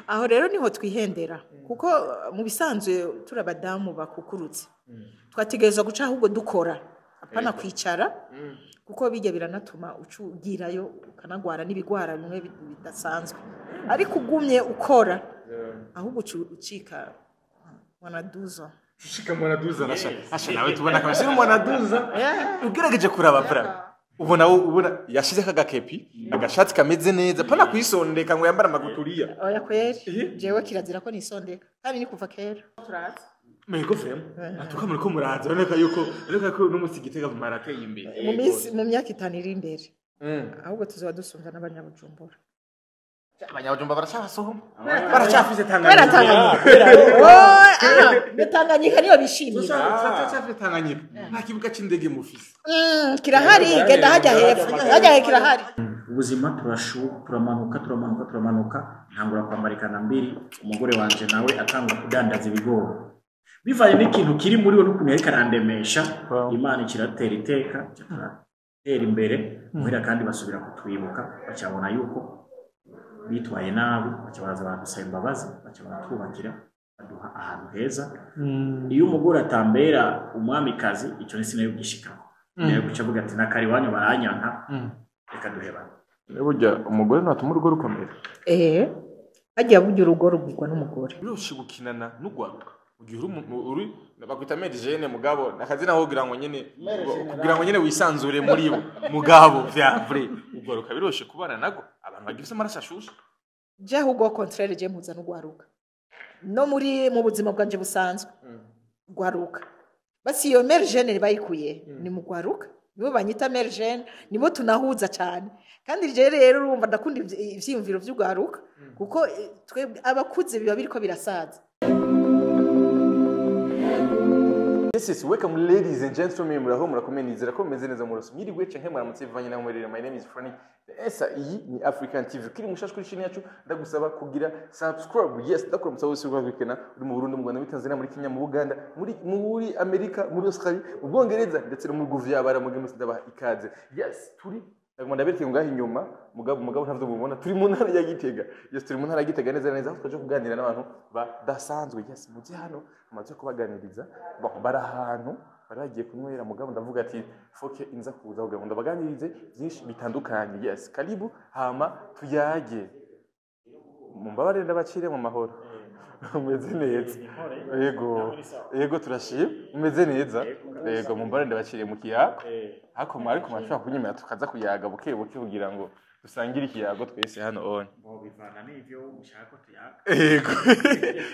Aho rero niho twihendera, kuko mu bisanzwe turi abadamu bakukurutse, twategerezwa guca ahubwo dukora, apana kwicara, kuko bijya biranatuma ucugirayo ukanagwara n'ibigwara bimwe bidasanzwe. Ariko ugumye ukora, ahubwo ucika mwanaduzo. Ushika mwanaduza nasha asha nawe tubona kabashira mwanaduza. Ugerageje kuraba bra, ubona yashize kagakepi, agashati kameze neza, pana kwisondeka ngo yambara amaguturiya. Oya kweri, jewe kirazira ko nisondeka, kandi ni kuva kera turaza. Mego frem atuka muri ko muraza, urabona ko n'umusi Gitega marateye imbere. Mu minsi, mu myaka 5 iri imbere, ahubwo tuzoba dusumva n'abanyabujumbura. Abanyabujumba baracyabasohoma, baracyafise Kubera Tanganyika. Tanganyika. Oh, ah, Tanganyika niyo bishimira. Turacyafise Tanganyika, nta kibuga c'indege mufise. Kirahari, genda hajya hepfo, hajya he kirahari. Ubuzima turashu, turamanuka, turamanuka, turamanuka, ntangura kwambarikana mbiri. Umugore wanje nawe atangura kudandaza ibigori bivanye n'ikintu kiri muri we n'ukuntu yariko arandemesha. Imana ikiratera iteka, turatera imbere muhira, kandi basubira kutwibuka, bacabona yuko bitwaye nabi, baca baraza baradusaba imbabazi, baca baratwubakira, baduha ahantu heza. Iyo umugore atambera umwamikazi, icyo ni sinayo gishikako, nayo guca avuga ati nakari iwanyu baranyanka, reka duhebane. Burya umugore ntatuma urugo rukomera. Hagiye burya urugo rugirwa n'umugore. Biroshe gukinana n'ugwaruka mu gihe uri bakwita mère jeune, mugabo nakazina ho kugira ngo nyene wisanzure muri bo, mugabo vya vrai ugwaruka biroshe kubana nago, abantu bagifise amaraso ashushe. Je ahubwo au contraire, je mpuza n'ugwaruka no muri mu buzima bwanje busanzwe. Gwaruka basi, iyo mère jeune bayikuye ni mu gwaruka, nibo banyita mère jeune, nibo tunahuza cyane. Kandi je rero urumva ndakunda ivyiyumviro vy'ugwaruka, kuko twebwe abakuze biba biriko birasaza. Yes, welcome ladies and gentlemen, muraho, murakomeye, nizera ko mumeze neza, murose mwiriwe canke muramutse bivanye naho muherereye. My name is Franny Esa, iyi ni African TV. Kiri mushasha kuri chaîne yacu, ndagusaba kugira subscribe. Yes, ndakuramutsa wese uri uri mu Burundi, mu Rwanda, muri Tanzania, muri Kenya, mu Buganda, muri Amerika, muri Australia, mu Bwongereza ndetse no mu bihugu vy'Abarabu, mu gihugu ndabaha ikaze. Yes, turi ndagomba ndabereke ngaho inyuma, mugabo ntavyo mubona, turi mu ntara ya Gitega. Yes, turi mu ntara ya Gitega neza neza, aho twaje kuganira n'abantu badasanzwe. Yes, muzi hano amaze kubaganiriza. Bon, bari ahantu bari bagiye kunywera, mugabo ndavuga ati foke inza kuza kugira ngo ndabaganirize byinshi bitandukanye. Yes, karibu hama tuyage. Mumbabarire ndabacire mu mahoro. Umeze neza? Yego, turashima. Umeze neza? Yego, mumbabarire ndabaciriye mu kiyago, ariko mwashobora kunyemera tukaza kuyaga buke buke kugira ngo dusangire ikiyago twese hano on. Bivana n'ivyo ushaka ko tuyaga. Yego.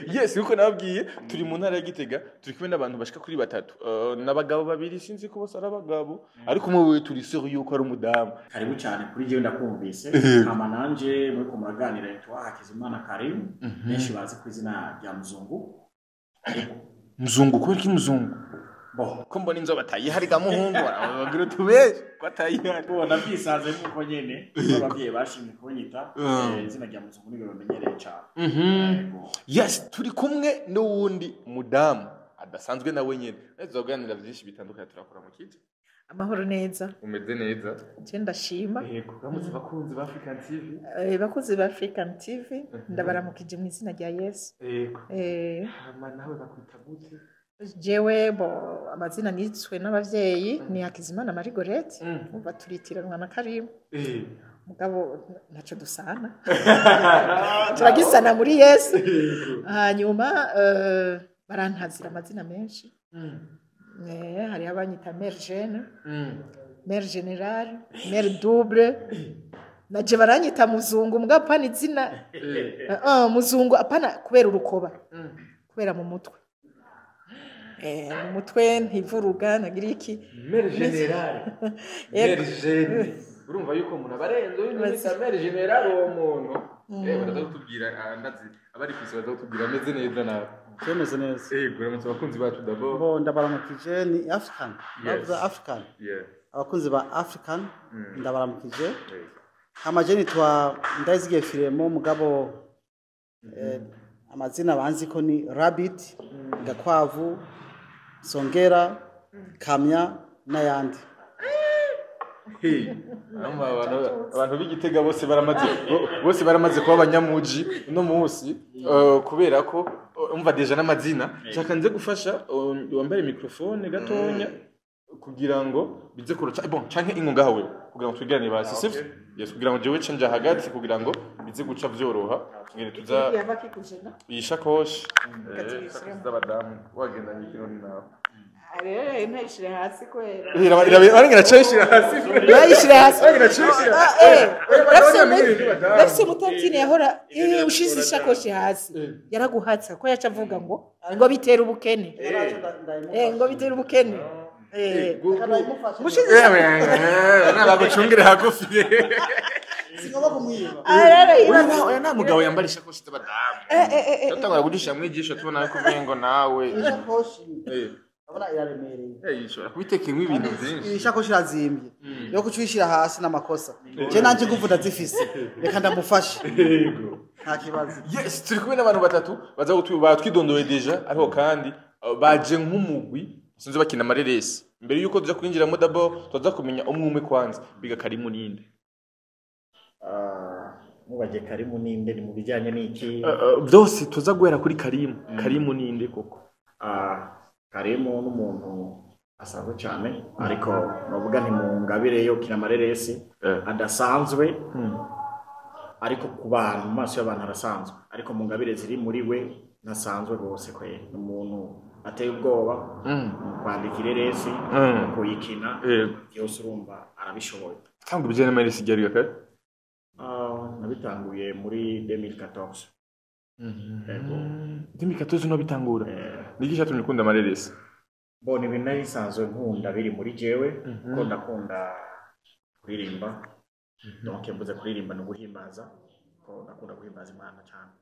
Yes, nkuko nababwiye, turi mu ntara ya Gitega, turi kumwe n'abantu bashika kuri batatu. N'abagabo babiri, sinzi ko bose ari abagabo, ariko umwe wewe turi sûr yuko ari umudamu. Karibu cyane kuri jewe, ndakumvise. Hama nanje muri ko muraganira nitwa Hakizimana Karimu, benshi bazi ku izina rya Muzungu. Muzungu, kubera iki muzungu? Bo. Ko mbona inzobe atayihari ga muhungu, bagira utubeshe ko atayihari. Bo, ndabyisanze nk'uko nyene ababyeyi bashimye kunyita izina rya Muzungu, nibyo bamenyereye cyane. Yego. Yes, turi kumwe n'uwundi mudamu adasanzwe nawe nyene. Neza kuganira byinshi bitandukanye, turakora mu kiti. Amahoro neza. Umeze neza? Je ndashima. Yego, ramutse bakunzi ba African TV. Bakozi ba African TV, ndabaramukije mu izina rya Yesu. Yego. Hama nawe bakwita gute? Jewe bo amazina nitswe n'abavyeyi ni Hakizimana Marie Gorette, umva turitiranwa na Karimu. Mugabo ntaco dusana, turagisana muri Yesu. Hanyuma barantazira amazina menshi. Hariho abanyita mère jeune, mère générale, mère double, naje baranyita muzungu, mugabo apana izina muzungu, apana kubera urukoba, kubera mu mutwe. Mu mutwe ntivuruga ntagira iki. Mère générale. Yego. Mère jeune. Urumva yuko umuntu aba arenze uyu bita mère générale, uwo muntu. Baraza kutubwira, ndazi abari kwisi baza kutubwira ameze neza nawe. Twemeze neza. Yego, uramutse abakunzi bacu d'abord. Bo, ndabaramukije, ni African. Yes. Bavuze African. Yeah. Abakunzi ba African, ndabaramukije. Yego. Hama je nitwa Ndayizigiye Firemo, mugabo amazina banzi ko ni Rabbit, Gakwavu, Songera, Kamya n'ayandi. Abantu b'Igitega bose baramaze, bose baramaze kuba abanyamuji uno munsi, kubera ko umva déjà n'amazina. Shaka nze gufasha, wambare microphone gatonya kugira ngo bize kuroca bon, canke ingo ngaho wewe kugira ngo twigane basi, sivyo? Yes, kugira ngo jewe cenja hagati kugira ngo bize guca vyoroha ngene tuza. Yava kikujena. Iyi shakoshi Katuyishiremo. z'abadamu wagendanye ikironi nawe. Rero ntayishire hasi kwera. Barengera cayishira hasi. Bayishire hasi. Barengera cayishira. Ah, eh, Badamu. ndafise umutantine yahora ushize ishakoshi hasi yaraguhatsa ko yaca avuga ngo bitera ubukene, ngo bitera ubukene. Ushize Nabagucungire hagufi. Singomba kumwiba. Ah, rero ibaze. Oya, nta mugabo yambara ishakoshi z'abadamu. Utangura kujisha mwigisha tubona ko umengo nawe. Ishakoshi urabona iraremereye. Ishobora kubitekemo ibintu byinshi. Iyi shakoshi irazimbye, yo kucuyishira hasi n'amakosa. Je nanje nguvu ndazifise, reka ndamufashe, nta kibazo. Yes, turi kumwe n'abantu batatu baza batwidondoye déjà, ariko kandi baje nk'umugwi sinzi bakina amareresi. Mbere yuko tuja kwinjiramo d'abord tuza kumenya umwe umwe kwanza. Biga Karimu ninde? Mubaje Karimu ninde ni mu bijyanye n'iki? Byose tuza guhera kuri Karimu. Karimu ninde koko? Karimu n'umuntu asanzwe cyane, ariko novuga nti mu ngabire yo kina amareresi adasanzwe, ariko ku bantu, mu maso y'abantu arasanzwe, ariko mu ngabire ziri muri we ntasanzwe rwose kwe. Ni umuntu ateye ubwoba mu kwandika ireresi, mu kuyikina, byose urumva arabishoboye. Tanga ibijyanye n'amareresi ryari kare? Nabitanguye muri 2014. Yego. 2014 no bitangura? Niki cyatumye ukunda amareresi? Bon, ibintu nari nsanzwe nkunda biri muri jewe, kuko ndakunda kuririmba. Donc mvuze kuririmba ni uguhimbaza, ko ndakunda guhimbaza Imana cyane.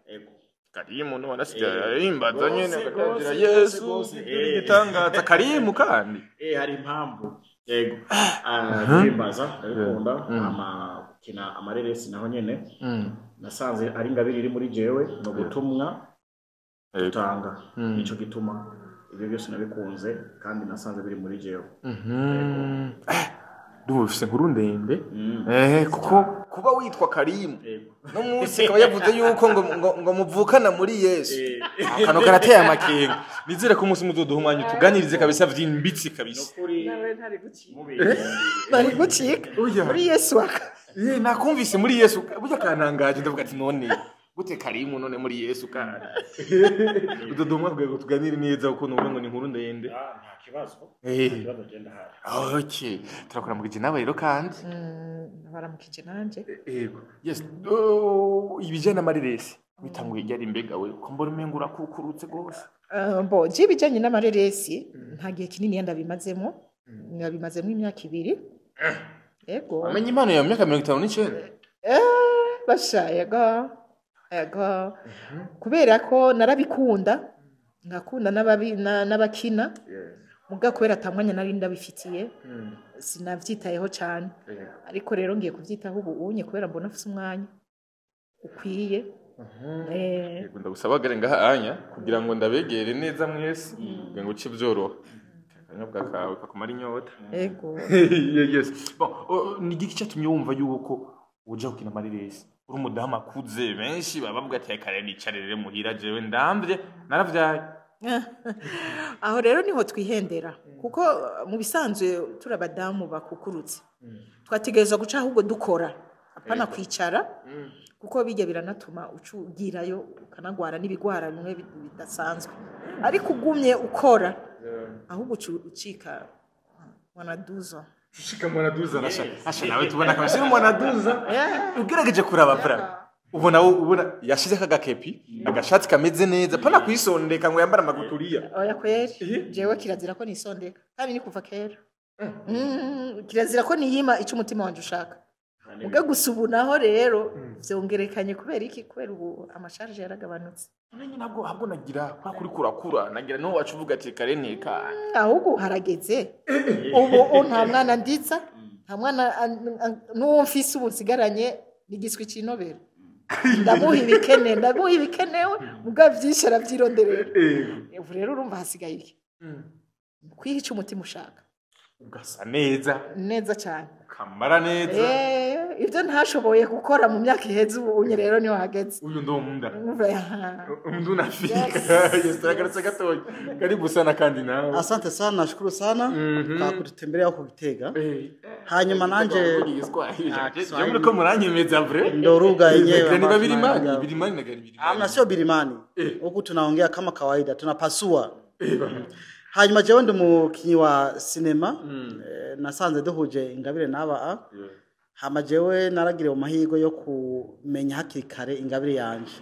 Ego. Karimu none asigaye arahimbaza nyene, agatangira Rwose, Yesu rwose. igitangaza Karimu kandi. Hari impamvu. Yego. Guhimbaza ndabikunda, ama gukina amareresi naho nyene nasanze ari ingabire iri muri jewe, ni ubutumwa dutanga. Nico gituma ibyo byose nabikunze kandi nasanze biri muri jewe. Ndumva bifise inkuru ndende, kuko kuba witwa Karimu no munsi akaba yavuze yuko ngo muvukana muri Yesu, akantu karateye amakenga. Nizere ko umunsi muzoduha umwanya utuganirize kabisa vyimbitse kabisa. Nukuri. Nawe ntari gucika. Mubizi. Bari gucika. Oya. Muri Yesu waka. Nakumvise muri Yesu burya kantangaje, ndavuga ati none gute Karimu none muri Yesu? Kandi uzoduha umwanya kugira ngo tuganire neza, kuko numva ngo ni inkuru ndende. Ah, nta kibazo. Nta kibazo, genda hafi. Okay, turakuramukije nawe rero kandi. Baramukije nanje. Yego, yes. Oh, ibijyanye n'amareresi bitanguye ryari mbega we, ko mbona umengo urakukurutse rwose? Bo je ibijyanye n'amareresi nta gihe kinini ndabimazemo, ndabimazemo imyaka 2. Yego. Wamenye impano yawe mu myaka 59? Basha, yego yego, kubera ko narabikunda, ngakunda n'abakina muga kubera ata mwanya nari ndabifitiye sinavyitayeho cyane, ariko rero ngiye kuvyitaho ubu unye kubera mbona mfise umwanya ukwiye. Yego, ndagusaba gare ngaha anya kugira ngo ndabegere neza mwese, kugira ngo uce byoroha akanyobwa kawe kakumara inyota. Yego. Yes. Bon, ni igiki cyatumye wumva yuko uja gukina amareresi uri umudamu akuze? Benshi baba bavuga ati kare nicarire muhira, jewe ndamvye naravyaye. Aho rero niho twihendera, kuko mu bisanzwe turi abadamu bakukurutse twategerezwa guca ahubwo dukora, apana kwicara, kuko bijya biranatuma uca ugirayo ukanagwara n'ibigwara bimwe bidasanzwe, ariko ugumye ukora ahubwo uca ucika mwanaduzo. Shika mwanaduza nasha asha nawe tubona kabisa mwanaduza. Ugerageje kuraba bra, ubona ubona yashize akagakepi, agashati kameze neza, pana kwisondeka ngo yambara amaguturiya. Oya kweri, jewe kirazira ko nisondeka, kandi ni kuva kera. Kirazira ko niyima icyo umutima wanje ushaka. Muga gusa ubu naho rero vyongerekanye. Kubera iki? Kubera ubu amasharge yaragabanutse. Nanjye ntabwo ahubwo nagira kwa kuri kurakura nagira no wacu uvuga ati kare nteka. Ahubwo harageze ubu nta mwana nditsa, nta mwana n'uwo mfise ubu nsigaranye n'igiswi c'inobera. Ndamuha ibikene, ndamuha ibikenewe, muga vyinshi aravyironderera. Ubu rero urumva hasigaye iki? Kwiha ico umutima ushaka. Ugasa neza. Neza cyane. Ukambara neza. Ibyo ntashoboye gukora mu myaka iheze ubu unye rero niho hageze. Uyu ndo munda. Munda unafika. Yes, turagarutse gatoya. Karibu sana kandi nawe. Asante sana, nashukuru sana kwa kututembelea huko Gitega. Hanyuma nanje je muri ko muranyemeza vre. Ndo lugha yenyewe. Ni Birimani, Birimani na gani Birimani. Amna, sio Birimani. Huku tunaongea kama kawaida, tunapasua. Hanyuma jewe ndi umukinyi wa sinema, nasanze duhuje Ingabire n'aba. Hama jewe naragiriwe amahirwe yo kumenya hakiri kare ingabire yanje.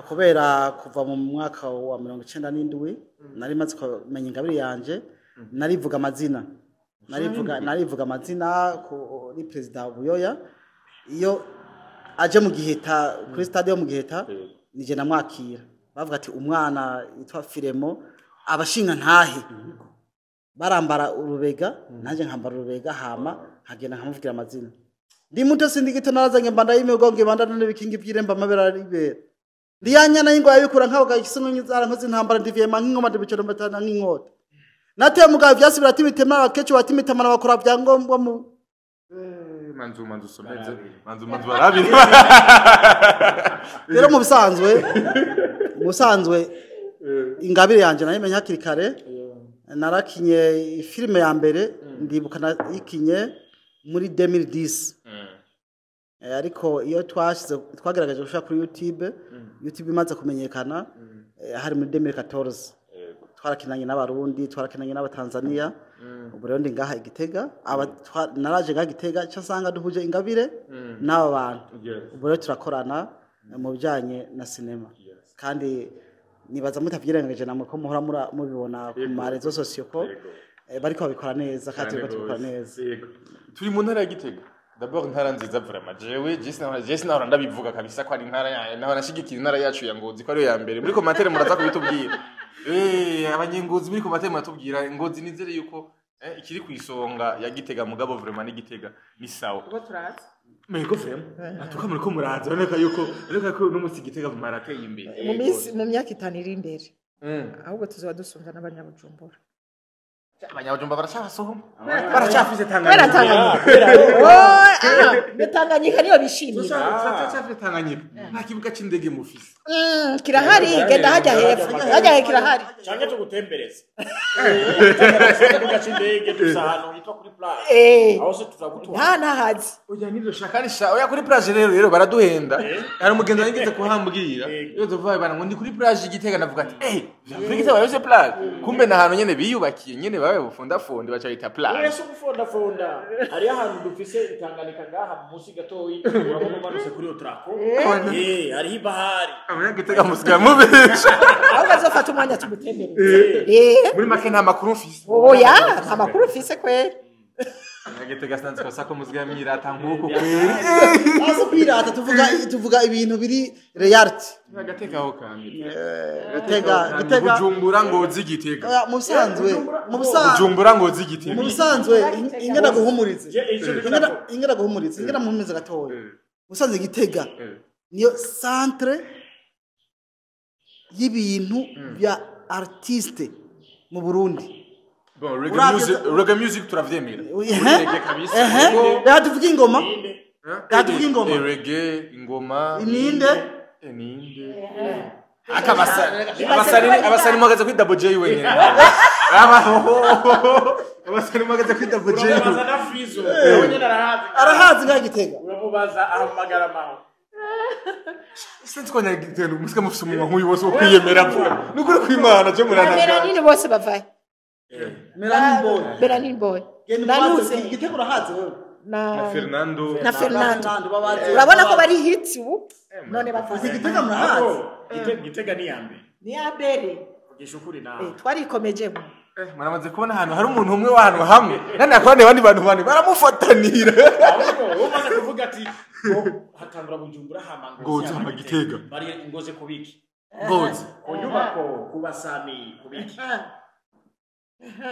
Kubera kuva mu mwaka wa 97 nari maze kumenya ingabire yanje, narivuga amazina. Narivuga amazina kuri President Buyoya. Iyo aje mu Giheta kuri stade yo mu Giheta nije namwakira. Bavuga ati umwana yitwa Firemo abashinga ntahe. Barambara urubega, nanje nkambara urubega hama nkagenda nkamuvugira amazina. Ndi muto sindigito narazanye mbanda y'imigongo ibanda n'ibikingi by'iremba amabera aribera. Ndi yanyana y'ingwa yabikura nkaboga igisunyu zara nkozi intambara ndiviye nk'ingoma ndibicoro mbatana nk'inkota. Nateye mugabo vyasubira timitema abakecu batimitamana bakora byangombwa mu manzu someze manzu barabiri. Rero mu bisanzwe ingabire yanje nayimenya hakiri kare. Narakinye filime ya mbere ndibuka nayikinye muri 2010. Ariko iyo twagaragaje gushaka kuri YouTube, YouTube imaze kumenyekana hari muri 2014. Twarakinanye n'abarundi, twarakinanye n'abatanzania. Ubu rero ndi ngaha Igitega, naraje ngaha Igitega cyasanga duhuje ingabire n'aba bantu. Ubu rero turakorana mu bijanye na sinema. Kandi nibaza mutavyirengeje namwe ko muhora mubibona ku ma réseaux sociaux ko bariko babikora neza kandi bariko babikora neza. Turi mu ntara ya Gitega. D'abord intara nziza vraiment. Jewe Jesse nahora ndabivuga kabisa ko ari intara ya nahora nashigikira intara yacu ya Ngozi ko ariyo ya mbere. Muri commentaire muraza kubitubwira. Abanyengozi muri commentaire muratubwira Ngozi nizere yuko ikiri ku isonga ya Gitega mugabo vraiment ni Gitega ni sawa. Ubwo turaza. Mego vraiment. Atuka muri ko muraza uraboneka yuko ko no musi Gitega marateye imbere. Mu minsi mu myaka 5 iri imbere. Ahubwo tuzoba dusumva n'abanyabujumbura. Abanyabujumba baracyabasohoma. Baracyafise Tanganyika. Tanganyika niyo bishimira. Baracyafise Tanganyika. Nta kibuga c'indege mufise. Kirahari genda hajya hepfo. Hajya he kirahari. Canke tugutembereza. Kibuga c'indege dusa hano hitwa kuri plage. Aho se tuzagutura. Ntahazi. Oya nivyo shakarisha. Oya kuri plage rero baraduhenda. Hari umugenzi wanjye kuhambwira. Iyo tuvaye bana ngo ndi kuri plage Gitega navuga ati kuri Gitega barose plage. Kumbe na hantu nyene biyubakiye nyene babe bufondafonde baca bita plage. Urese gufondafonda. Hari ahantu dufise itanganika ngaha munsi gatoyi urabona umanutse kuri Otrako. Hariho ibahari. Abanyagitega musiga mubesha. Aho bazofata umwanya tumutembereze. Muri make nta makuru mfise. Oya, nta makuru mfise kweri. Abanyagitega sinzi ko sako musiga mwirata nkuko kweri. Azo kwirata tuvuga ibintu biri reality. Agateka aho kambi. Gitega Bujumbura Ngozi Gitega. Mu bisanzwe Bujumbura Ngozi Gitega. Mu bisanzwe ingena guhumurize. Ingena guhumurize, ingena muhumurize gatoya. Musanze Gitega niyo centre y'ibintu bya artiste mu Burundi. Bon, reggae music turavyemera. Reggae kabisa. Reka tuvuge ingoma. Reka tuvuge ingoma. Reggae, ingoma. Ninde? Ninde? Abasani mwagaze kuri Double J wenyene. Abasani mwagaze kuri Double J. Uramubaza na Fizo. Wenyene arahazi. Arahazi ngaha Gitega. Uramubaza ahamagara maho. Sinzi ko nyagitega umusika mufise umunwa nk'uyu wose wo kwiyemera vuba. Nukuri kwimana cyo murananga. Melanine bose bavaye. Melanin boy. Melanin boy. Nanuze Gitega urahazi wewe. Na Fernando. Na Fernando. Urabona ko bari hits ubu. None bavaye. Gitega murahazi. Gitega ni yambe. Ni yambere. Gishukuri nawe. Twarikomeje. Muramaze kubona ahantu hari umuntu umwe w'ahantu hamwe. Nani akorane abandi bantu bane baramufatanira. Ahubwo umaze kuvuga ati hatangura Bujumbura hama Ngozi hama Gitega. Bari Ngozi kubiki. Ngozi. Ku nyubako kubasami kubiki.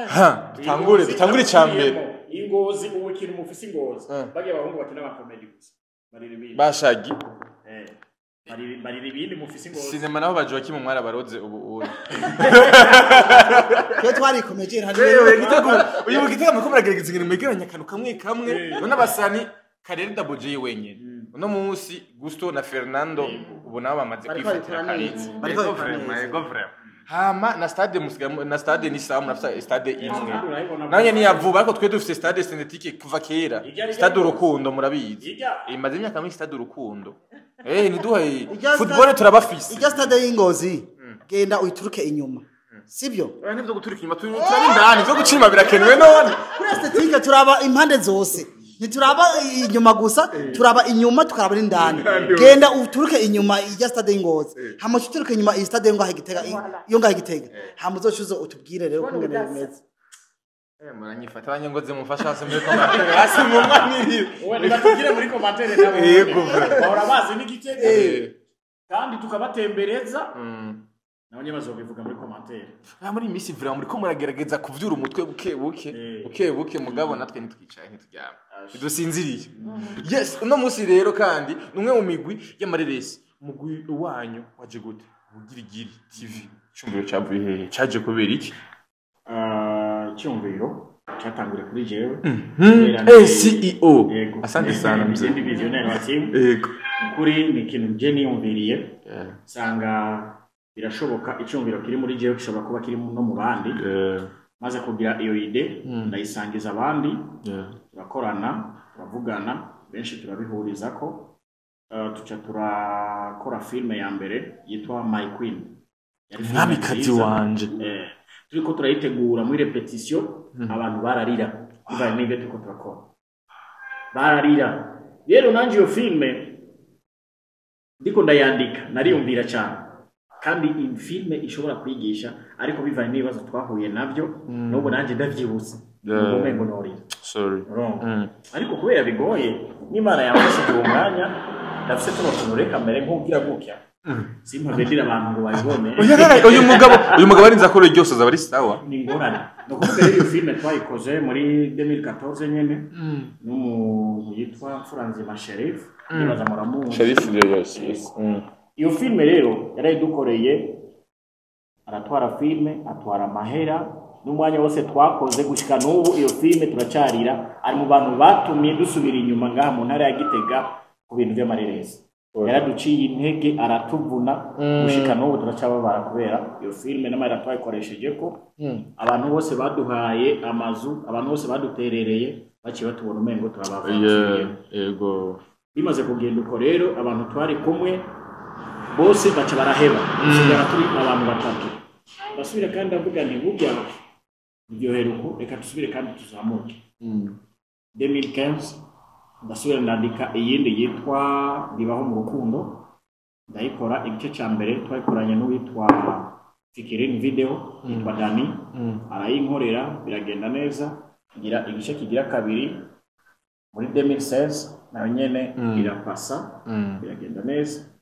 Ha, dutangure cyambere. Ingozi ubu kintu mufise Ingozi. Bagiye abahungu bakina abakomedi gusa. Barira ibindi. Bashagi. Barira ibindi mufise ingozi. Sinema naho ba Joachim mwara baroze ubu. Twe twarikomeje hari. Wewe Gitego, uyu mu Gitega muriko muragerageza ingene mwegeranya akantu kamwe kamwe. None abasani Karere Double J wenyene. Uno munsi Gusto na Fernando ubu nabo bamaze Bariko kwifatira babikora neza. karitsi. Bariko Ego babikora vraiment, neza. ego vraiment. Hama na stade musiga na stade ni sawa, murafise stade imwe. Urayibona. Nanjye niyavuba, ariko twe dufise stade synthétique kuva kera. Ijya Stade Urukundo murabizi. Ijya. Imaze imyaka myinshi stade Urukundo. Niduhe Ijya football turabafise. Ijya stade y'Ingozi, genda uyituruke inyuma, sibyo? Oya, nivyo guturika inyuma, turi indani, ivyo gucima birakenewe none. Kuri esthétique turaba impande zose, ntituraba inyuma gusa, turaba inyuma tukaraba n'indani. Genda uturuke inyuma ijya stade y'Ingozi, hama uturuke inyuma iyi stade yo ngaha Gitega, yo ngaha Gitega, hama uzocuze utubwire rero Ubona ukungene ubudasa. bimeze. Muranyifata abanyengozi, mumfasha hasi muri commentaire, hasi mumwanirire. Wowe nibatubwire muri commentaire nabo. Yego, bro. Bahora bazi n'Igitega. Kandi tukabatembereza. Nabo nyine bazobivuga muri commentaire. Ah, muri iyi minsi vraiment muriko muragerageza kuvyura umutwe buke buke, buke buke, mugabo natwe ntitwicaye, ntituryame, ntidusinziriye. Yes, uno munsi rero kandi ni umwe mu migwi y'amareresi. Umugwi wanyu waje gute? Ubugirigiri TV, icumbiro cavuye hehe? Caje kubera iki? Ah, icyumviro cyatanguriye kuri jewe. CEO. Yego. Asante sana mzee. Ndi visionnaire wa team. Yego. Ukuri ni ikintu nje niyumviriye, nsanga birashoboka, icyumviro kiri muri jewe gishobora kuba kiri no mu bandi. Maze kugira iyo idée, ndayisangiza abandi, turakorana, turavugana, benshi turabihuriza ko tuca turakora filime ya mbere yitwa My Queen. Yari filime Mwamikazi nziza. wanje. Turiko turayitegura muri répétition, abantu bararira bivanye n'ibyo turiko turakora, bararira. Rero nanje iyo filime ndiko ndayandika, nariyumvira cyane kandi iyi filime ishobora kwigisha, ariko bivanye n'ibibazo twahuye nabyo, n'ubu nanjye ndavyibutse ngo umengo norira. Sorry. Urumva? Ariko kubera bigoye n'Imana yamfashije uwo mwanya, ndafise tuno tuntu, reka mbere nk'ubwira gutya, simpave ndira abantu ngo babibone. Uyu mugabo arinze akora ryose azaba ari sawa. Ni ingorane. Ni ukuvuga rero iyo filime twayikoze muri 2014 nyene n'umuntu yitwa Mfuranzima Sherif, ndibaza muramuzi. Sharif, yes. Iyo filime rero yarayidukoreye, aratwara filime, atwara amahera n'umwanya wose twakoze gushika n'ubu iyo filime turacarira. Ari mu bantu batumye dusubira inyuma ngaha mu ntara ya Gitega ku bintu by'amareresi. Yaraduciye intege, aratuvuna, gushika n'ubu turacababara kubera iyo filime n'amahera twayikoresheje, ko abantu bose baduhaye amazu, abantu bose baduterereye baciye batubona umengo turabavanga. Yego. Bimaze kugenda uko rero, abantu twari kumwe bose baca baraheba, dusigara turi abantu batatu. Basubira kandi ndavuga nti burya iryohera uko, reka dusubire kandi tuzamuke. 2015 ndasubira ndandika iyindi yitwa Bibaho mu Rukundo, ndayikora. Igice cya mbere twayikoranye n'uwitwa Fikirin Video, yitwa Dani, arayinkorera biragenda neza. Ngira igice kigira kabiri muri 2016, nayo nyene irapasa, biragenda neza.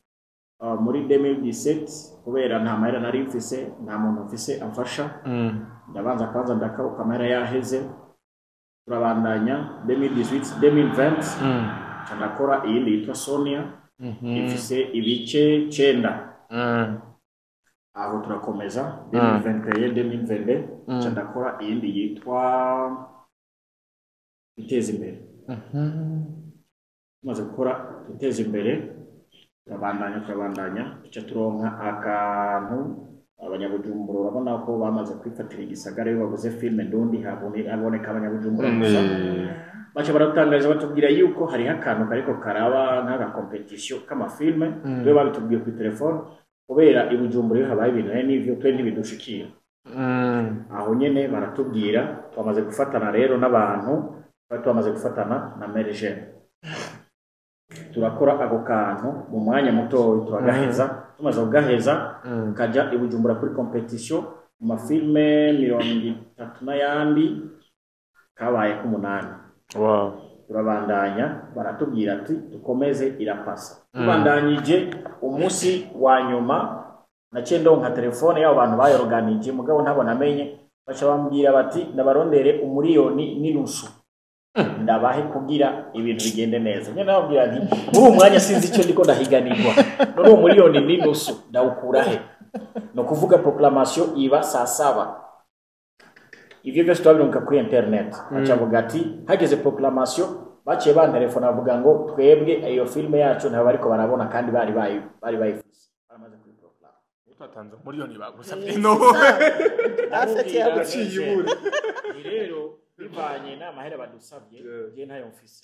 Muri 2017, kubera nta mahera nari mfise, nta muntu mfise amfasha, ndabanza kwanza ndakauka, amahera yaheze, turabandanya 2018, 2020, nca ndakora iyindi yitwa Sonia, ifise ibice 9. Aho turakomeza 2021, 2022, nca ndakora iyindi yitwa Iteza Imbere. Tumaze gukora Iteza Imbere, turabandanya, turabandanya, duca turonka akantu. Abanyabujumbura urabona ko bamaze kwifatira igisagara, iyo bavuze filime ndundi haboneka abanyabujumbura gusa. Baca baratangariza, batubwira yuko hariho akantu kariko karaba nk'agakompetisiyo k'amafilme. Twe babitubwiye kuri telefone, kubera i Bujumbura iyo habaye ibintu n'ivyo twe ntibidushikira. Aho nyene baratubwira, twamaze gufatana rero n'abantu twari twamaze gufatana na Merigene, turakora ako kantu mu mwanya mutoya turagaheza. Tumaze kugaheza, kajya i Bujumbura kuri compétition mu mafilme 30 n'ayandi, kabaye k'umunani. Turabandanya, baratubwira ati dukomeze, irapasa. Tubandanyije, umunsi wa nyuma naciye ndonka telefone y'abo bantu bayoroganije, mugabo ntabwo namenye, baca bambwira bati ndabarondere 1.5 miliyoni. Ndabahe kugira ibintu bigende neza. Nyine nababwira nti muri uwo mwanya sinzi icyo ndiko ndahiganirwa, none uwo 1.5 miliyoni ndawukura he? Ni ukuvuga proclamation iba saa 7, ivyo byose twabirunka kuri internet. Bacavuga ati hageze proclamation, baciye bantelefona bavuga ngo twebwe iyo filme yacu ntabwo bariko barabona, kandi bari bayifise, baramaze kuyiproclama. Utatanze miliyoni bagusabye no. Afite yaguciye ibura. Ni rero bivanye n'amahera badusabye, je ntayo mfise,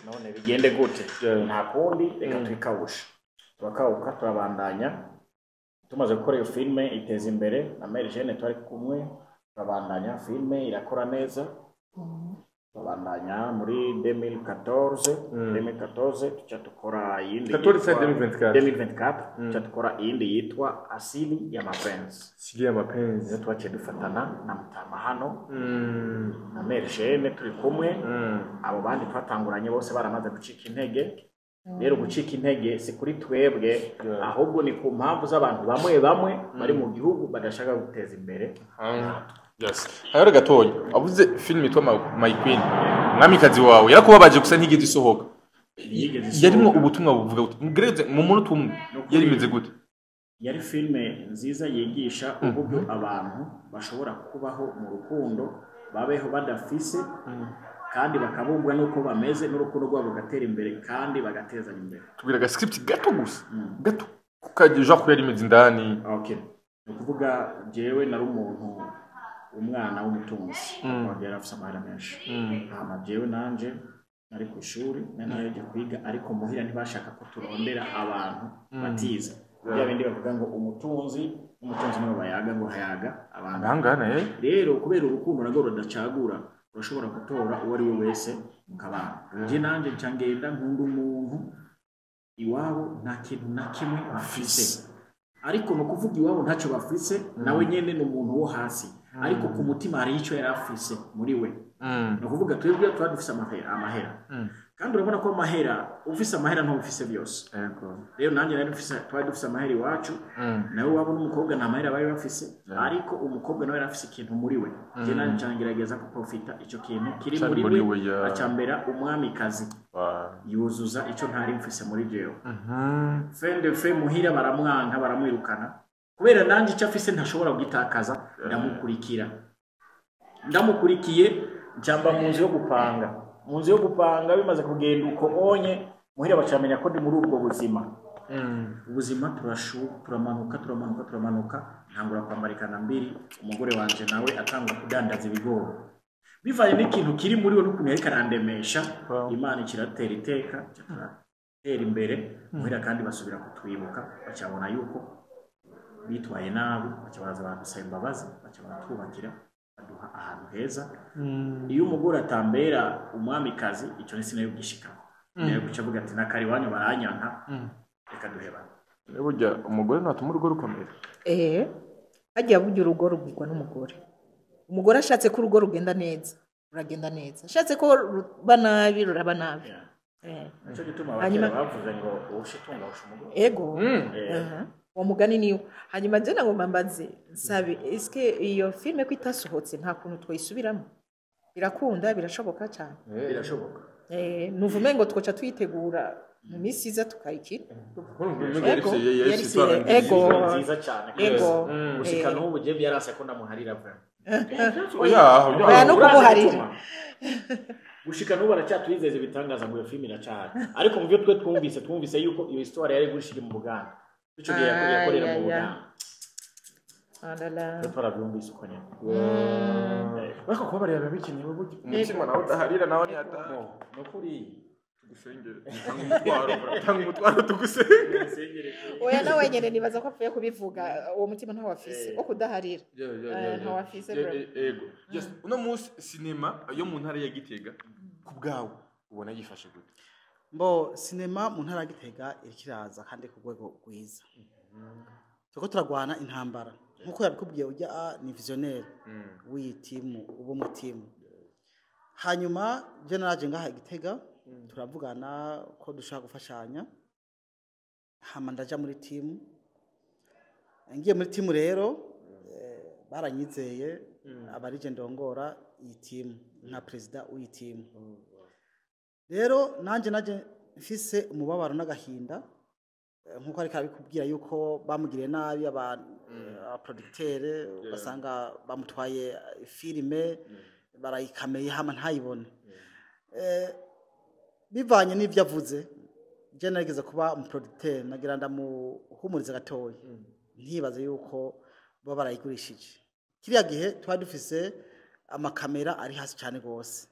none bigende gute? Nta kundi, reka twikawusha. Turakawuka, turabandanya. Tumaze gukora iyo filme iteza imbere na Mary Jane, twari kumwe, turabandanya, filme irakora neza, turabandanya muri 2014. 2014 tuca dukora iyindi 14 yitwa- 2024. 2024 tuca dukora iyindi yitwa Asili ya Mapenzi. Asili ya Mapenzi. Niyo twaciye dufatana na Mutama hano na Mary Jane turi kumwe. Abo bandi twatanguranye bose baramaze gucika intege. Rero gucika intege si kuri twebwe, ahubwo ni ku mpamvu z'abantu bamwe bamwe bari mu gihugu badashaka guteza imbere. Yes. Hayora gatoya. Avuze film yitwa My Queen. Mwamikazi wawe yarakubabaje gusa ntigeze isohoka. Ntiyigeze isohoka. Yarimo ubutumwa buvuga buti mugereze mu munota umwe, yari imeze gute? Yari filime nziza yigisha uburyo abantu bashobora kubaho mu rukundo, babeho badafise kandi bakabumbwa n'uko bameze, n'urukundo rwabo rugatera imbere kandi bagatezanya imbere. Tubwira aga script gato gusa. Gato. Kukaje genre yari imeze indani. Okay, ni ukuvuga jewe nari umuntu umwana w'umutunzi, papa yari afise amahera menshi. Hama jewe nanje nari ku ishuri, nari naragiye kwiga, ariko muhira ntibashaka ko turondera abantu batize, bya bindi bavuga ngo umutunzi n'umutunzi nibo bayaga, ngo hayaga abantu. Ngangana eh. Rero kubera urukundo narwo rudacagura, urashobora gutora uwo ari we wese mukabana. Je nanje nca ngenda nkunda umuntu, iwabo nta kintu na kimwe bafise, ariko ni ukuvuga iwabo ntacyo bafise, nawe nyene ni umuntu wo hasi, ariko ku mutima hari icyo yari afise muri we. Ni ukuvuga twebwe tuba dufise amahera, kandi urabona ko amahera, ufise amahera ntuba ufise byose. Rero nanjye nari mfise, twari dufise amahera iwacu, nawe waba n'umukobwa nta mahera bari bafise, ariko umukobwa nawe yari afise ikintu muri we. Je nanjye nca ngerageza guprofita icyo kintu kiri Cari muri muri we, we, ya. acambera umwamikazi, yuzuza icyo ntari mfise muri jewe. Fin de fe muhira baramwanka, baramwirukana. Kubera nanjye icyo afise ntashobora kugitakaza, ndamukurikira. Ndamukurikiye, njamba mu nzu yo gupanga. Mu nzu yo gupanga bimaze kugenda uko onye, muhira bacamenya ko ndi muri ubwo buzima. Ubuzima turashu, turamanuka, turamanuka, turamanuka, ntangura kwambarikana mbiri, umugore wanje nawe atangura kudandaza ibigori. Bivanye n'ikintu kiri muri we n'ukuntu yariko arandemesha, Imana ikiratera iteka, turatera imbere. Muhira kandi basubira kutwibuka, bacabona yuko bitwaye nabi, baca baraza baradusaba imbabazi, baca baratwubakira, baduha ahantu heza. Iyo umugore atambera umwamikazi, icyo ni sinayo gishikako, nayo guca avuga ati nakari iwanyu baranyanka, reka duhebane. Burya umugore ntatuma urugo rukomera. Eh, hagiye burya urugo rugirwa n'umugore. Umugore ashatse ko urugo rugenda neza, ruragenda neza; ashatse ko ruba nabi, ruraba nabi. Eh. Nicyo gituma Hanyuma- abakera bavuze ngo uwusha itunga awusha umugore. Ego. Aha. Uwo mugani niwo. Hanyuma je nagomba mbaze nsabe, eske iyo filme ko itasohotse nta kuntu twayisubiramo? Birakunda, birashoboka cyane? Birashoboka. Eh, nuvume ngo twoca tuyitegura mu minsi iza tukayikina. Ego. Ego. Nziza cyane. Ego. Gushika Eh. n'ubu je byarase ko ndamuharira vraiment. Oya. Oya, no Urazi kumuharira. igituma? Gushika n'ubu aracyatwizeza ibitangaza ngo iyo filime iracahari, ariko mu byo twe twumvise yuko iyo histoire yari gushira mu Buganda ico gihe, yakorera mu Ay, ay, ay. Buganda. Ah là là. Twe twarabyumvise uko nyene. Ariko kubabarira biba bikenewe burya. Umutima nawe udaharira nawe ntiyataha. No kuri Tugusengere. Tanga umutwaro, tanga umutwaro tugusenge. Oya, nawe nyene nibaza ko apfuye kubivuga, uwo mutima ntawo afise wo kudaharira. Ntawo afise bro. Ego. Yes, uno munsi sinema yo mu ntara ya Gitega ku bwawe ubona yifashe gute? Mbo sinema mu ntara ya Gitega iriko iraza kandi ku rwego rwiza. Turiko turagwana intambara nkuko yabikubwiye, ujya ni visionnaire w'iyi timu Ubumwe Team. Hanyuma je naraje ngaha i Gitega, turavugana ko dushaka gufashanya, hama ndaja muri timu. Ngiye muri timu rero, baranyizeye, abarije ndongora. iyi timu nka perezida w'iyi timu. Rero nanjye mfise umubabaro n'agahinda, nkuko ariko abikubwira yuko bamugiriye nabi abaproducteur, ugasanga bamutwaye filime barayikameye hama ntayibone. Bivanye n'ibyo avuze, je narigeze kuba umuproducteur, nagira ndamuhumuriza gatoya, ntibaze yuko baba barayigurishije. Kiriya gihe twari dufise amakamera ari hasi cyane gose,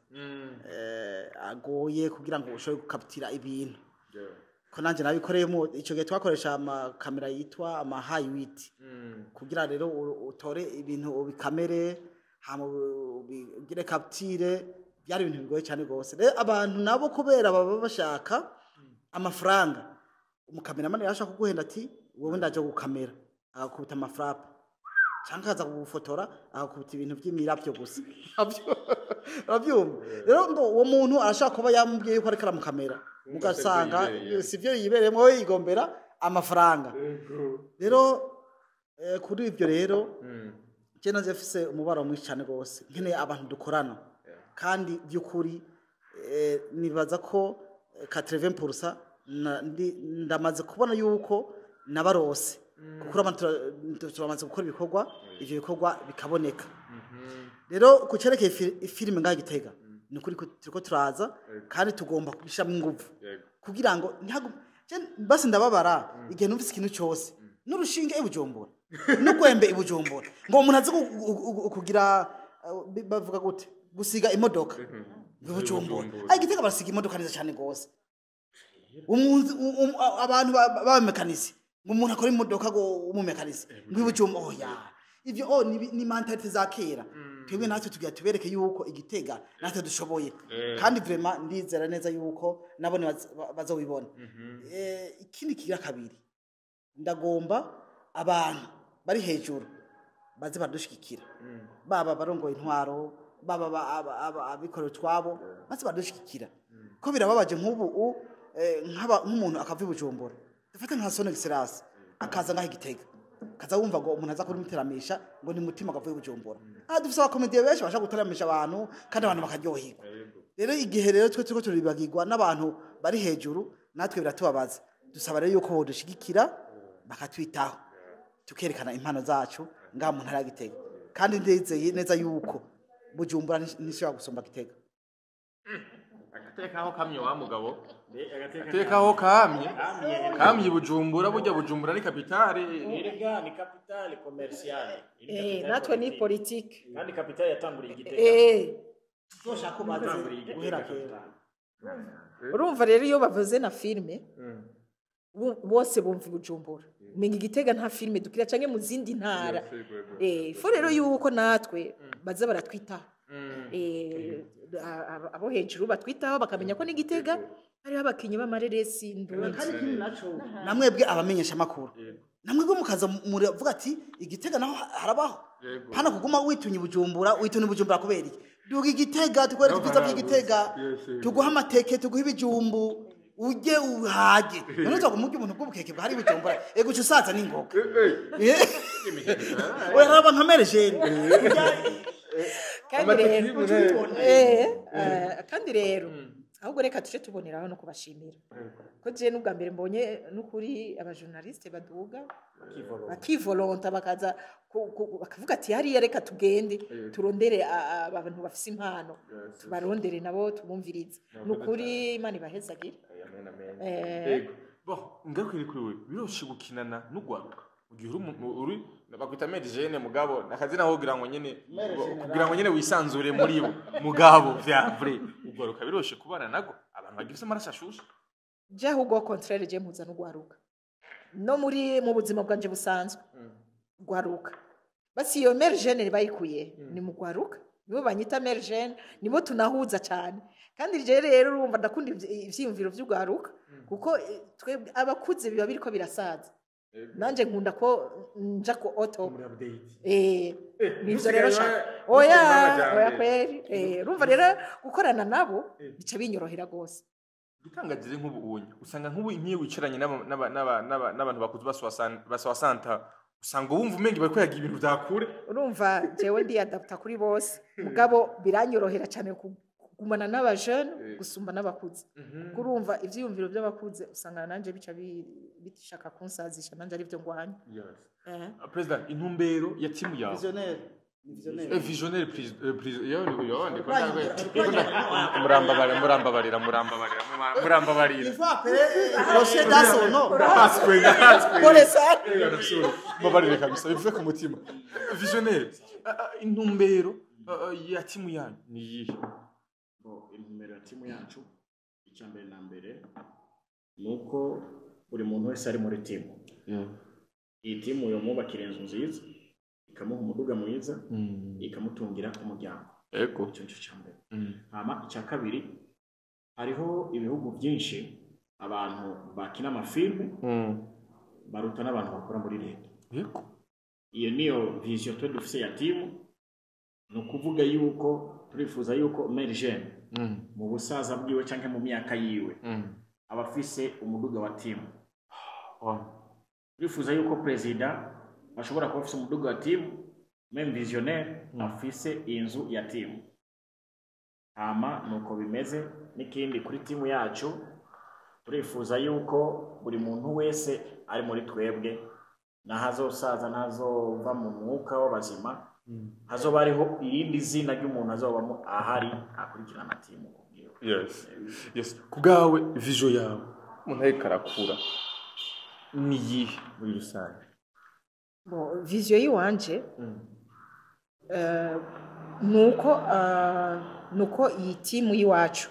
agoye kugira ngo ushobore gukaptira ibintu. Ko nanje nabikoreyemo ico gihe twakoresha amakamera yitwa ama high wit, kugira rero utore ibintu ubikamere hama ubigire capture, byari ibintu bigoye cyane gose. Rero abantu nabo kubera baba bashaka amafaranga, umukameramani yashaka kuguhenda ati wowe ndaje gukamera, agakubita amafrapa, cyangwa akaza kugufotora agakubita ibintu by'imiravyo gusa. Urabyumva rero ngo uwo muntu arashaka kuba yamubwiye yuko ariko aramukamera, ugasanga sivyo yibereyemo, we yigombera amafaranga. Rero kuri ibyo rero je naje mfise umubaro mwinshi cyane gose, nkeneye abantu dukorana, kandi by'ukuri nibaza ko 80% ndamaze kubona yuko nabarose, kuko turamaze gukora ibikorwa, ivyo bikorwa bikaboneka. Rero ku cerekeye filime ngaha Gitega, ni ukuri ko turiko turaza kandi tugomba kubishiramo inguvu kugira ngo basi ndababara igihe numvise ikintu cyose n'urushinge i Bujumbura n'ugwembe i Bujumbura, ngo umuntu azi kugira bavuga gute gusiga imodoka i Bujumbura. Ai Gitega barasiga imodoka neza cyane gose. Abantu b'abamekanisi, ngo umuntu akora imodoka ngo umumekanisi ngo i Bujumbura, oya ivyo ni mentality za kera. Twebwe natwe tugira tubereke yuko Igitega natwe dushoboye, kandi vraiment ndizera neza yuko nabone bazobibona. Ikindi kigira kabiri, ndagomba abantu bari hejuru baze badushigikira, baba barongoye intwaro, baba abikorera utwabo, baze badushigikira. Ko birababaje nk'ubu nk'umuntu akava i Bujumbura, dufate nka Son Excellence akaza ngaho Igitega, kaza wumva ngo umuntu aza kurimuteramisha ngo ni mutima akavuye i Bujumbura. Dufise abakomediye benshi bashaka guteramisha abantu kandi abantu bakaryoherwa. Rero igihe rero twe turiko turibagirwa n'abantu bari hejuru, natwe biratubabaza. Dusaba rero yuko bodushigikira bakatwitaho, tukerekana impano zacu ngaha mu ntara ya Gitega, kandi ndizeye neza yuko Bujumbura ntishobora gusumba Gitega. Agatekaho kamye wa mugabo, agatekaho kamye kamye Bujumbura, burya Bujumbura ni kapitale. Erega ni kapitale commerciale, natwe ni politique, kandi kapitale yatanguriye Igitega. Tuzoshaka ko baze guhera kera. Urumva rero iyo bavuze na filme bose bumva Bujumbura, umenga Igitega nta filme dukira canke mu zindi ntara. Fo rero yuko natwe baza baratwitaho, abo hejuru batwitaho bakamenya ko n'Igitega hariho abakinyi b'amareresi ndundi. Kandi ikindi naco, namwebwe abamenyesha amakuru, namwebwe mukaza muravuga ati Igitega naho harabaho, hano kuguma witunye Bujumbura, witunye Bujumbura kubera iki? Duga Igitega, tukwereke ibyiza by'Igitega, tuguha amateke, tuguha ibijumbu, uje uhage. None uzaguma urya ubuntu bw'ubukeke bwari Bujumbura, ego uca usaza n'ingoga. Oya raba nka mere jeune. Kandi rero ahubwo reka tuje tuboneraho no kubashimira, ko je n'ubwa mbere mbonye n'ukuri abajournaliste baduga bakivolonta bakaza bakavuga ati hariya reka tugende turondere abantu bafise impano, tubarondere nabo tubumvirize. N'ukuri Imana ibahezagire. Bon, ngakwiri kuri we biroshe gukinana n'ugwaruka ugihe uri bakwita mere jeune mugabo nakazina ho kugira ngo nyene kugira ngo nyene wisanzure muri bo mugabo vya vrai ugwaruka biroshe kubana nago abantu bagifise amaraso ashushe. Je ahubwo contraire je mpuza n'ugwaruka no muri mu buzima bwanje busanzwe gwaruka, basi iyo mere jeune bayikuye ni mu gwaruka, nibo banyita mere jeune, nibo tunahuza cyane. Kandi je rero urumva ndakunda ivyiyumviro vy'ugwaruka, kuko twebwe abakuze biba biriko birasaza. Nanje nkunda ko nja ko auto nivyo rero oya oya kweri urumva rero gukorana nabo bica binyorohera gose. Gitangagire nk'ubu unye usanga nk'ubu imwe wicaranye n'abantu bakuze baswasanta Usanga wumva umenga bariko yagira ibintu vyakure. Urumva, jewe ndiyadapta kuri bose, mugabo biranyorohera cyane kugumana n'abajene gusumba n'abakuze, kuko urumva ivyiyumviro by'abakuze usanga nanje bica bishaka kunsazisha, nanje arivyo ngwanya. President, intumbero ya timu yawe? Visionnaire, ni visionnaire. Visionnaire, please, yo yo ndiko murambabarira, murambabarira, murambabarira, murambabarira. Il faut appeler Rocher dans son nom. Ndahatswe, ndahatswe. Pole sana. Mbabarire kabisa, bivuye ku mutima. Visionnaire, intumbero ya timu yanyu ni iyihe? Bon, intumbero ya timu yacu, icya mbere na mbere ni uko buri muntu wese ari muri timu iyi, timu yomwubakira inzu nziza, ikamuha umuduga mwiza, ikamutungira umuryango. Icyo nicyo cya mbere. Hama icya kabiri, hariho ibihugu byinshi abantu bakina amafilme baruta n'abantu bakora muri leta. Iyo niyo vision twe dufise ya timu. Ni ukuvuga yuko turifuza yuko Mary Jane mu busaza bwiwe cyangwa mu myaka yiwe aba afise umuduga wa timu. Turifuza yuko perezida ashobora kuba afise umuduga wa timu, même visionnaire afise inzu ya timu. Hama nuko bimeze. N'ikindi kuri timu yacu, turifuza yuko buri muntu wese ari muri twebwe, naho azosaza, n'azova mu mwuka w'abazima, hazoba hariho irindi zina ry'umuntu azobamo ahari akurikirana timu kubwiwe. Yes, ku bwawe, vision yawe, umuntu ariko arakura, ni iyihe muri rusange? Bon, vision yiwanje nuko iyi timu y'iwacu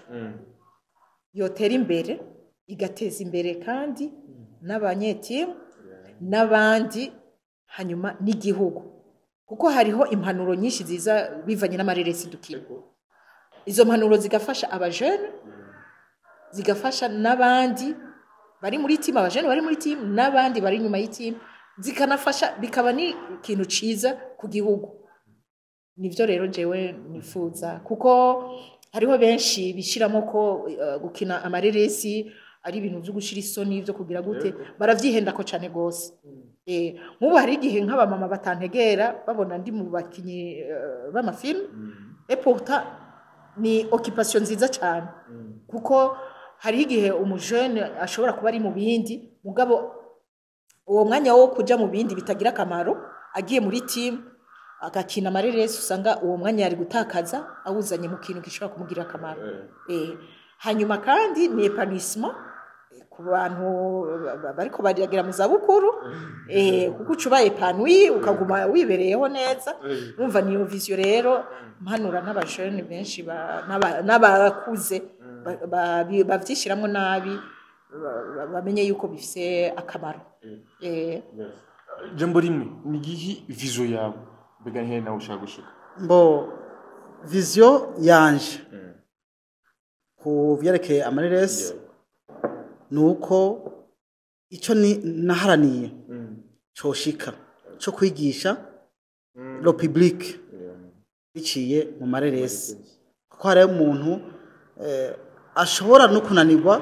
yotera imbere, igateza imbere kandi n'abanyetimu n'abandi, hanyuma n'igihugu, kuko hariho impanuro nyinshi ziza bivanye n'amareresi dukina. Izo mpanuro zigafasha abajene, zigafasha n'abandi bari muri timu, abajene bari muri timu n'abandi bari inyuma y'itimu, zikanafasha, bikaba n'ikintu ciza ku gihugu. Nivyo rero jewe nifuza, kuko hariho benshi bishiramo ko gukina amareresi ari ibintu vyo gushira isoni, vyo kugira gute. Baravyihendako cane gose. Nk'ubu hari igihe nk'abamama batantegera babona ndi mu bakinyi b'amafilm, et pourtant ni occupation nziza cyane, kuko hari igihe umujene ashobora kuba ari mu bindi, mugabo uwo mwanya wo kuja mu bindi bitagira akamaro, agiye muri team agakina amareresi, usanga uwo mwanya yari gutakaza awuzanye mu kintu gishobora kumugirira akamaro. Hanyuma kandi ni épanouissement ku bantu bariko baragera mu zabukuru, kuko uca uba épanoui, ukaguma wibereyeho neza. Urumva, niyo vision rero mpanura n'abajene benshi n'abakuze bavyishiramwo nabi, bamenye yuko bifise akamaro. Jambo rimwe, ni igihe vision yawe, mbega ni hehe nawe ushaka gushika? Mbo vision yanje ku vyerekeye amareresi ni uko icyo ni naharaniye coshika cyo kwigisha le public biciye mu mareresi, kuko hariho umuntu ashobora no kunanirwa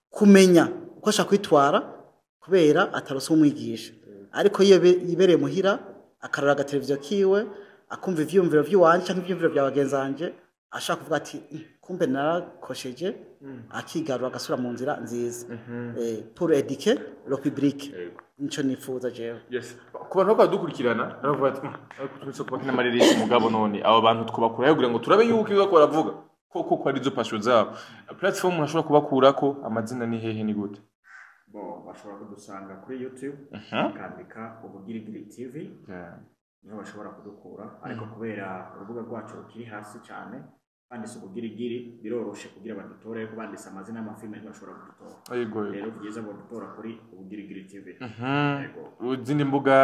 kumenya uko ashaka kwitwara kubera atarose umwigisha, ariko iyo yibereye muhira akarora agateleviziyo kiwe, akumva ivyiyumviro vy'iwanje canke ivyiyumviro vya bagenzi banje, ashaka kuvuga ati "Kumbe narakosheje," akigarura, agasubira mu nzira nziza. Pour éduquer le public, nico nifuza jewe. Yes, ku bantu bakaba dukurikirana baravuga ati "Ariko turetse kuba kina amareresi, mugabo none abo bantu twabakurayo kugira ngo turabe yuko ibyo bariko baravuga koko ko ari izo passion zabo, platform ntashobora kubakurako amazina ni hehe, ni gute?" Bo bashobora kudusanga kuri YouTube, bakandika Ubugirigiri TV, niho bashobora kudukura. Ariko kubera urubuga rwacu rukiri hasi cyane, banditse Ubugirigiri biroroshe kugira badutore, ariko banditse amazina y'amafilme ntibashobora kudutora. Yego. Rero byiza bodutora kuri Ubugirigiri TV. Yego. Izindi mbuga?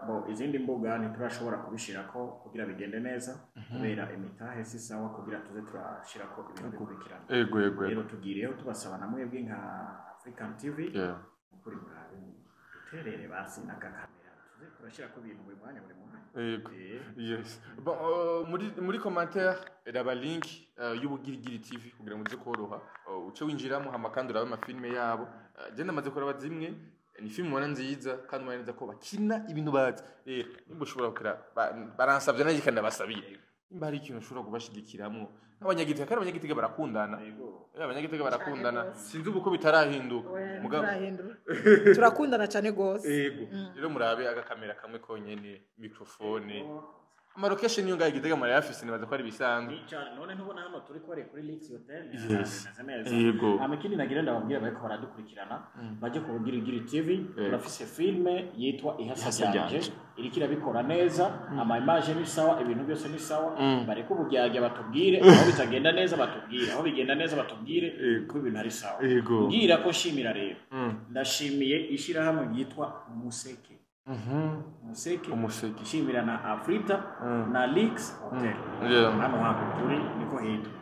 Bo izindi mbuga ntiturashobora kubishirako kugira bigende neza, kubera imitahe si sawa kugira tuze turashirako ibintu bikurikirana. Yego. Rero tugiriyeho tubasaba na mwebwe nka African TV, ukuri murabe duterere basi n'akakamera tuze turashirako ibintu buri mwanya, buri mwanya. Yego. Yes. Bon, muri commentaire raba link y'Ubugirigiri TV kugira ngo uze koroha uce winjiramo, hama kandi urabe amafilme yabo. Je ndamaze kuraba zimwe. Ni filime ubona nziza kandi ubona neza ko bakina ibintu bazi. Rero nimba ushobora kugira baransabye nanjye kandi ndabasabiye, nimba hari ikintu ushobora kubashigikiramwo nk'abanyagitega, kandi abanyagitega barakundana. Abanyagitega barakundana, sinzi ubu ko bitarahinduka. Mugabo Turahindura, turakundana cyane rwose. Yego, rero murabe agakamera kamwe konyene, microphone, ama location yo ngaho Igitega murayafise, nibaza ko ari bisanzwe. Cyane, none ntubona hano turi kore kuri Lix Hotel? Yes. Bimeze neza. Yego. Hama ikindi nagira ndababwira, bariko baradukurikirana, baje ku Bugirigiri TV. Turafise filme yitwa Ihasa Ihasa Ryanje. Ryanje. Iriko irabikora neza, ama image ni sawa, ibintu byose ni sawa. Bareke uburyarya, batubwire aho bitagenda neza, batubwire aho bigenda neza, batubwire Yego. ko ibintu ari sawa. Yego. Mbwira ko nshimira rero, ndashimiye ishyirahamwe ryitwa Umuseke. Umuseke. Umuseke. Nshimira na Afrita na Lix Hotel. Hano hantu turi niko hitwa.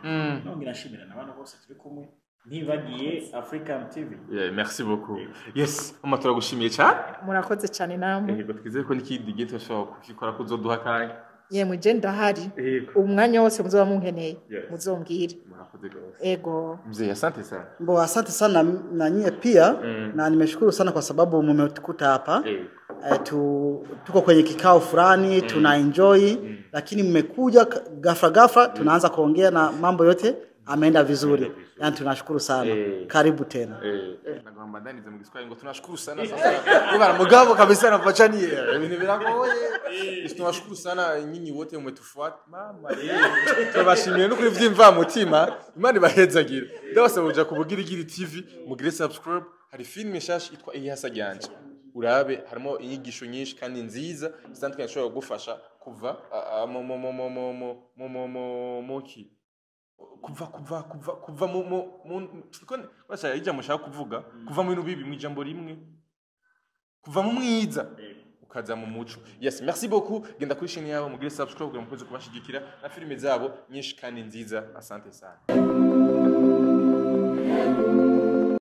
Nongera nshimira na bano bose turi kumwe, ntibagiye African TV. Yeah, merci beaucoup. Yes, mama, turagushimiye cyane. Murakoze cyane namwe. Yego, twizeye ko n'ikindi gihe turashobora kukikora kuzoduha akanya. Yemwe, je ndahari. Yego. Umwanya wose muzoba munkeneye, Yes. muzombwire. Murakoze rwose. Ego. Mzee, asante sana. Mbo, asante sana na nyie pia na nimeshukuru sana kwa sababu mmetukuta hapa. Yego. Tuko kwenye kikao fulani, tuna enjoy, lakini mmekuja ghafla ghafla, tunaanza kuongea na mambo yote ameenda vizuri, yani tunashukuru sana. Karibu tena. Nagomba ndanize mu Giswahili ngo tunashukuru sana. Sasa bwana mugabo kabisa nafachani ibintu biragoye. Tunashukuru sana nyinyi wote mmetufuata, mama. Turabashimiye no kuri vyimva mutima, Imana ibahezagire. Ndabasaba kuja ku Bugirigiri TV, mugire subscribe, hari filime nshasha yitwa Ihasa Ryanje, urabe harimo inyigisho nyinshi kandi nziza zitandukanye zishobora kugufasha kuva mu mu mu mu mu mu mu mu mu mu ki kuva mu basha ijambo mushaka kuvuga, kuva mu bintu bibi mu ijambo rimwe, kuva mu mwiza ukaza mu muco. Yes, merci beaucoup. Genda kuri chaîne yabo, mugire subscribe kugira mukomeze kubashigikira na filime zabo nyinshi kandi nziza. Asante sana.